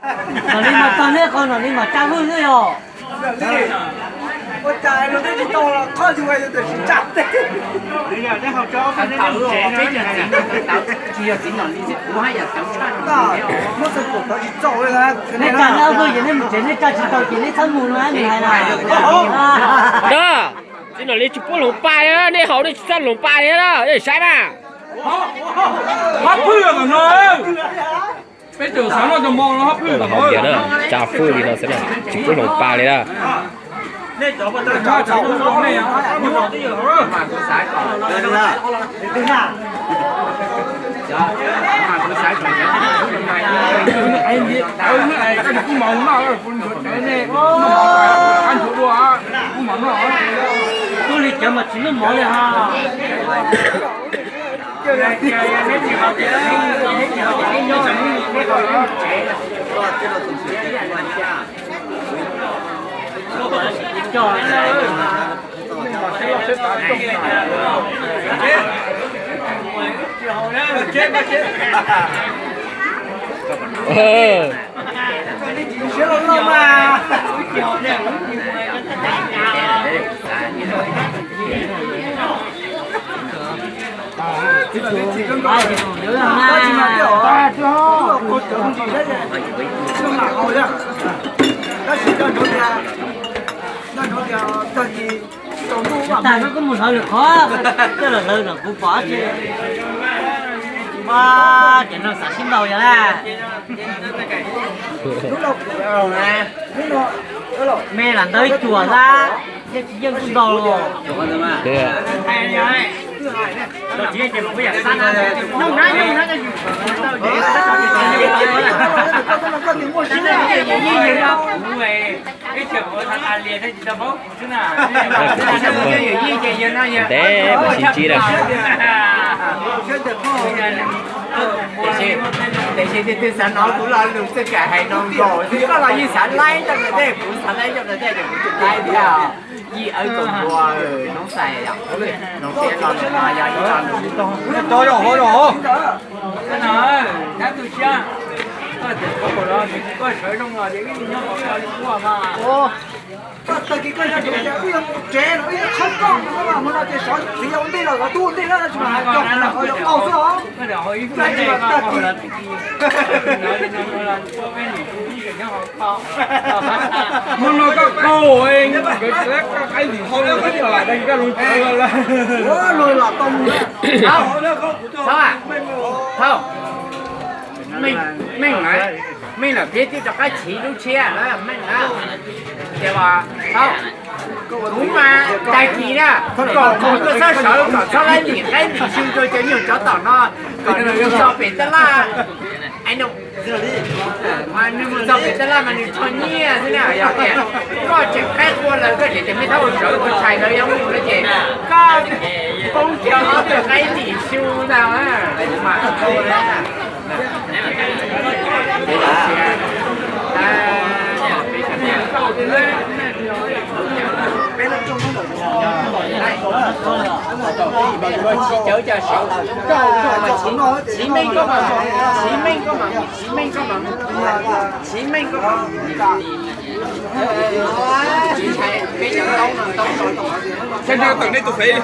Nom li mas tag neb qhov nom li mas tsa vwj xwb yog. Ua cas los twb tsis tau los qhov yus tias tsis tsa teb. Muab xav kom tau tsis txaus li na. Neb tsa neb ob tug ces neb mus tsev, neb tsa tsis tau ces neb txhob mus no nws hais na. Txiv nom li tsis pub hloov pa li, nej haus nej tsis txhob hloov pa li na, nej saib mas. Hab pwj no. Peb tawm xav noj cov mo no hab pwj no. Tsa fwj li no xwb na, tsis pub hloov pa li na. Kuj li cov mas tsis muaj mov li ha. Tag no koj mus hlawv lwm qhov, coj los hlawv los kuv pom tsis. Mas cov no xav sib ntaus yog na. Me lam ntawd cuam xwb, thiab tsis yeej kuj ntaus los. Ntev mas sib ntsib lawm. Tiam sis tus twg xav hnov kuv lo lus txoj kev hais no nkaus xwb, koj los yeej xav laib coj mus tej, kuv xav laib coj mus tej ces kuv tsis laib thiab. Yij awb kaum npua noob xais yom, noob xais los no yog ib co lus. Tag kis koj tsev los ib qhov koj mus no ces sov txiv ua ntej los tub ua ntej na, tsis mas hais coj qaug xwb os. Tag kis Hnub no koj qaug, nkawd koj qaib tim su, koj lam da koj lub tsawv lawm. Thauj, Thauj, Meej, Meej na, Meej lawm thiab twb rov qab chiv lub tshiab na, Meej na. Ces Thauj, kuv mas tag kis na, kom mus koj txhob sawv kom txhob laib ntim qaib ntim su rau cov nyuag tsov tom no, kom nws mus txog pem tab laj. Nws mus txog pem tab laj mas nws rho nyiaj xwb na, yog tias koj tseem qaib qua lawm koj tseem tias me Thauj ua tsawv ua tshais lawv yuav mus no ces koj poob kiag ob tug qaib ntim su ntag. Tsis cawv cov sawv rau mas chiv meej koj mas, chiv meej koj mas, chiv meej koj mas, chiv meej koj mas. Tsis ntshai, peb cov toob no toob no. Saib nej tawm nej tus fev li.